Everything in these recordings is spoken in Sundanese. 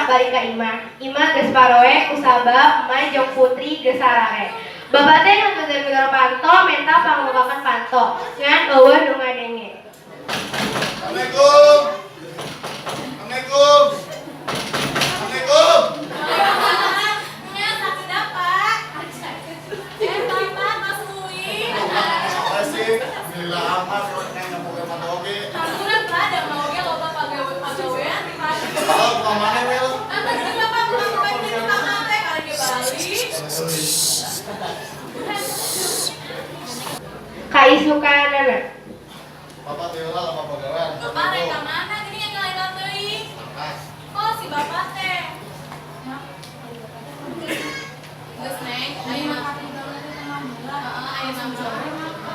tah balik ka imah. Imah geus paroe kusabab emak jeung Putri geus sarae. Bapak teh ngagedor-gedor panto menta pangbukakeun panto. Ngan euweuh nu ngadenge. Assalamualaikum. Assalamualaikum. Assalamualaikum. Nya sakedap, Pak. Eh, Bapak, Mas Uwi. Apa sih? Gila amat neng ngebuka mata oge. Hampura, Pak, da mau ge loba pagawean di pagi. Oh, ka mana we lo? Ah, tadi Bapak bukan di kamar teh karek ge balik. Kaisukanana. Bapak teh heula loba pagawean. Bapak rek ka mana gini yang ngelain teuing? Sarkas. Oh, si Bapak teh. Geus, Neng, ayo mah. Heeh, ayo nama.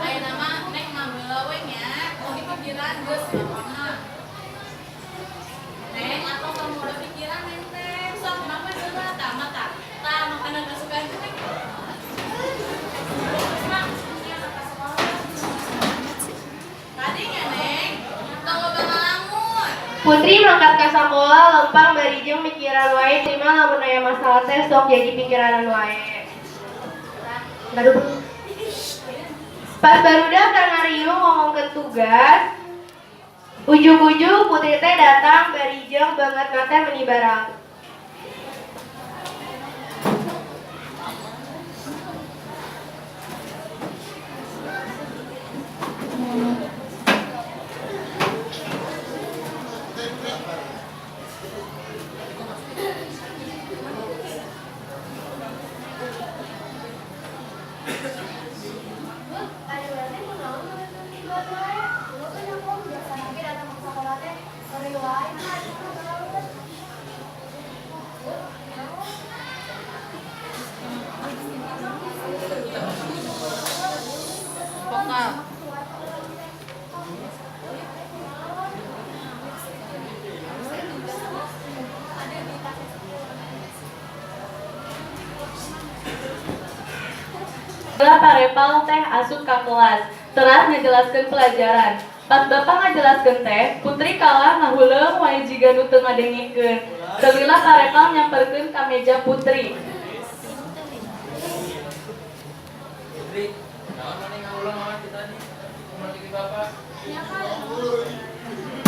Ayo nama Neng mah heula we nya. Tong dipikiran geus Bapak mah. Neng, atau kamu udah pikiran Neng teh. Sok kenapa heula tah mah tah. Tah makanan kesukaan teh. Mang, tadi nya Neng, tong loba ngalamun. Putri mangkat ka sakola lempang bari jeung mikiran wae terima lamun aya masalah teh sok jadi pikiranan wae. Aduh. Pas barudak keur ngariung ngomongkeun tugas, ujug-ujug Putri teh datang bari jeung beungeutna teh meuni barang. Ada berarti mau naon buat wae. Lu kan aku biasa lagi datang ke sekolah teh sore wae mah itu naon. Vokal. Lah parepal teh asup ka kelas, teras ngajelaskeun pelajaran. Pas bapak ngajelaskeun teh, Putri kalah ngahuleung wae jiga nu teu ngadengekeun. Teu lila parepal nyamperkeun ka meja Putri. Putri, naon maneh ngahuleng amat ti tadi? Kumaha ti bapak?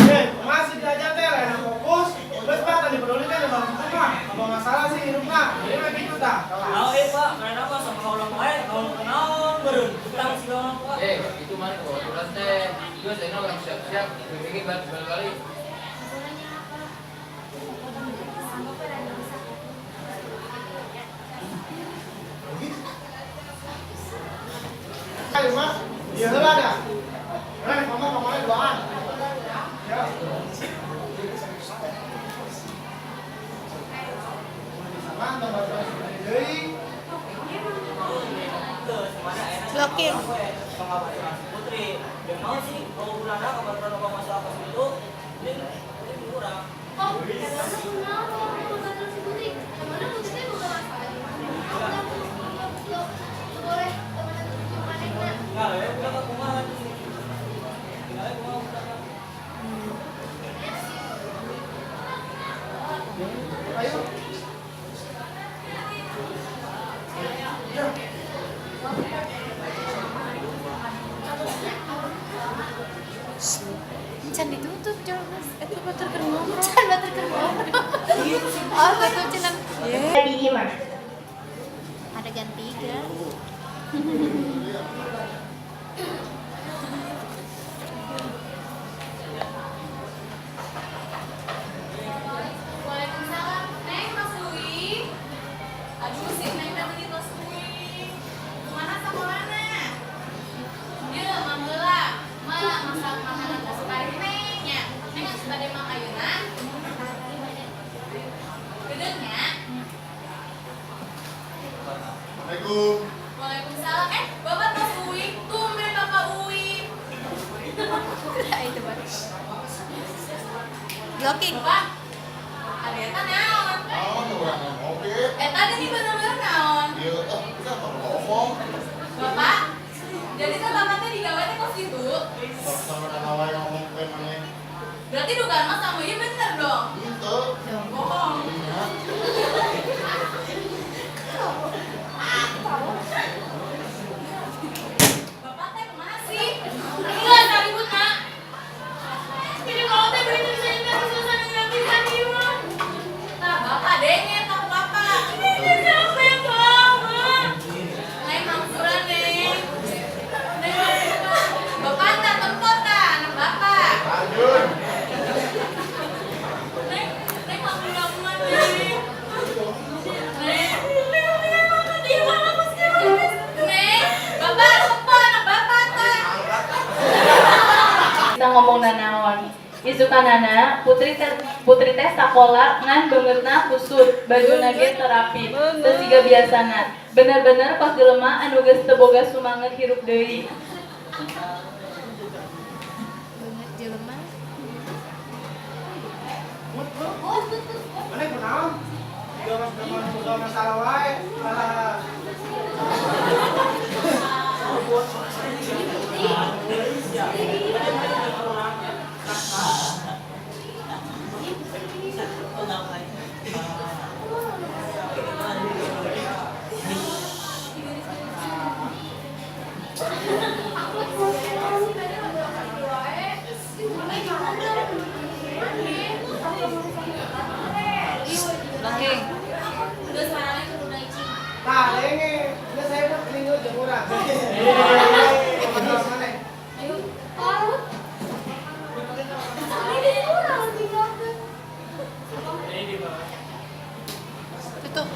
Eh, masih diajar teh lain fokus. Geus Pak, tadi peduli teh bang itu mah. Apa masalah sih hidup mah? Jadi mah gitu tah. Tahu eh Pak, karena apa sama ngaulang wae, ngaulang kenaon beureun. Utang segala Pak. Eh, itu maneh babaturan teh. Geus ayeuna urang siap-siap, bimbingin balik-balik. Ayo mah, dia heula dah. Nah, mama kemarin duaan. Ya. Sama tambah terus deui. Blokir. Putri, dan mau sih kalau bulana kabaturan loba masalah pas itu, dia urang. Oh, emangnya kunaon kalau aku babaturan si Putri? Emangnya Putri teh boga masalah di mana? Aku teu boleh temenan jeung manehna. Nah, ya udah ka kumaha sih. Tinggal kumaha udah ka. Ayo. Ya. Can ditutup jelas. Itu batur keur ngobrol. Can batur keur ngobrol. Oh, betul cenah. Di imah. Adegan 3. Waalaikumsalam. Neng, Mas Uwi. Aduh, si Neng teh meuni tos uwi. Kumaha sakolana? Ieu mang heula. Ma masak makanan kesukaan Neng nya. Neng geus bade mang ayeuna. Geudeung nya. Assalamualaikum. Waalaikumsalam. Eh, Bapak tos uwi. Tumben Bapak uwi. Itu baru. Blocking. Bapak, ari eta naon? Naon urang ngopi. Eta geuning bener-bener naon? Ieu ah, bisa apa ngomong? Bapak, jadi teh Bapak teh digawe teh kos kitu. Sok sama kana wae ngomong teh maneh. Berarti dugaan Mas sama ieu bener dong. Henteu. Bohong. ngomong nanaon. Isukanana Putri teh sakola ngan beungeutna kusut, bajuna ge teu rapi, teu siga biasana. Bener-bener kos jelema anu geus teu boga sumanget hirup deui. Beungeut jelema. Mut lu. Maneh kunaon? Boga masalah wae. Malah Blocking. Geus marane kudu icing. Tah, denge. Geus saya mah minggu jeung urang. Masalah maneh. Ayo, parut. Ini urang tinggalkeun. Tutup.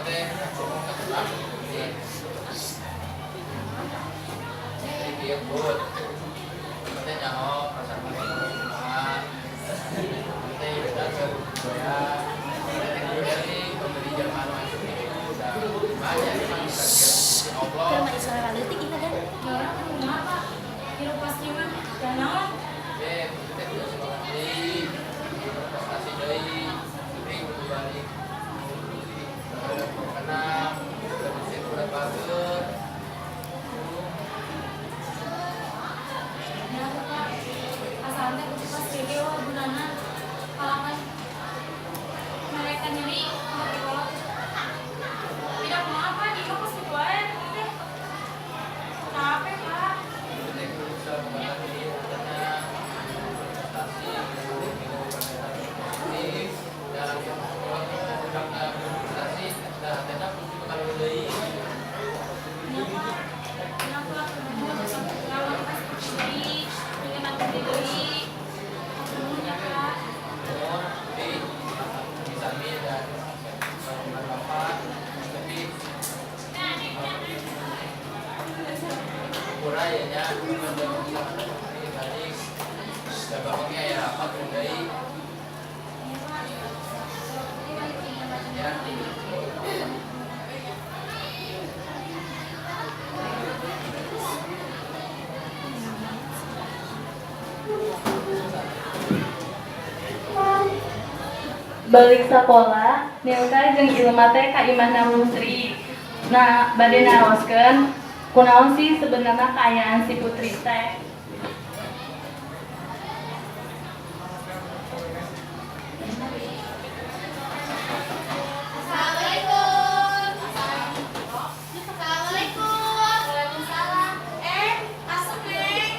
Teh ngomong ka tukang Putri. Jadi kieu, Put. Teh nyaho perasaan maneh kumaha. Teh udah keur goyang. Teh kudu eling pemberi jelema anu asup itu da banyak emang takdir Allah. Keur mah suara leutik ieu kan. Kumaha, Pak? Hirup pasti mah da naon? Teh, Putri teh kudu semangat deui, kudu berprestasi deui. Putri kudu balik terkenal, terus udah bagus. Ya, Pak. Asal teh kudu pas gege wah gunana kalangan mereka nyeri ngerti kolot. Tidak kumaha, Pak, di imah pas kitu wae teh. Capek, Pak. Putri teh kudu bisa membanggakan diri katanya berprestasi, kudu berprestasi positif dalam sekolah budak berprestasi dan hatena putri bakal deui. Ya, Pak. Kenapa lawan pas deui, pengen aku deui. Nuhun ya, Pak. Nuhun, Putri, sami dan bantuan Bapak, tapi kurang ya nya, Putri balik da Bapak ge aya rapat deui. Iya, Pak. Putri balik Ya. Balik sakola, Nilka jeung Ilma teh ka imahna Putri. Nah, bade naroskeun kunaon sih sebenarnya kaayaan si Putri teh. Assalamualaikum. Assalamualaikum. Waalaikumsalam. Eh, asup, Neng.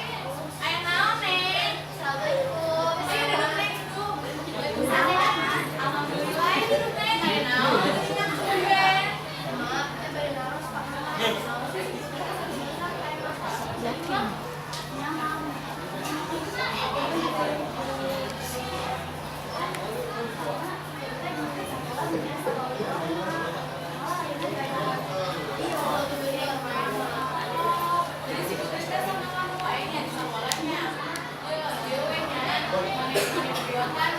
Aya naon, Neng? Assalamualaikum. Ayo duduk, Neng, duduk. Waalaikumsalam. Alhamdulillah, ayo duduk, Neng. Aya naon? Tumben. Maaf, teh bade naros Pak. Blocking. Jadi si Putri teh sama kamu wae nya di sekolahnya. Ieu we nya, maneh maneh berdua kan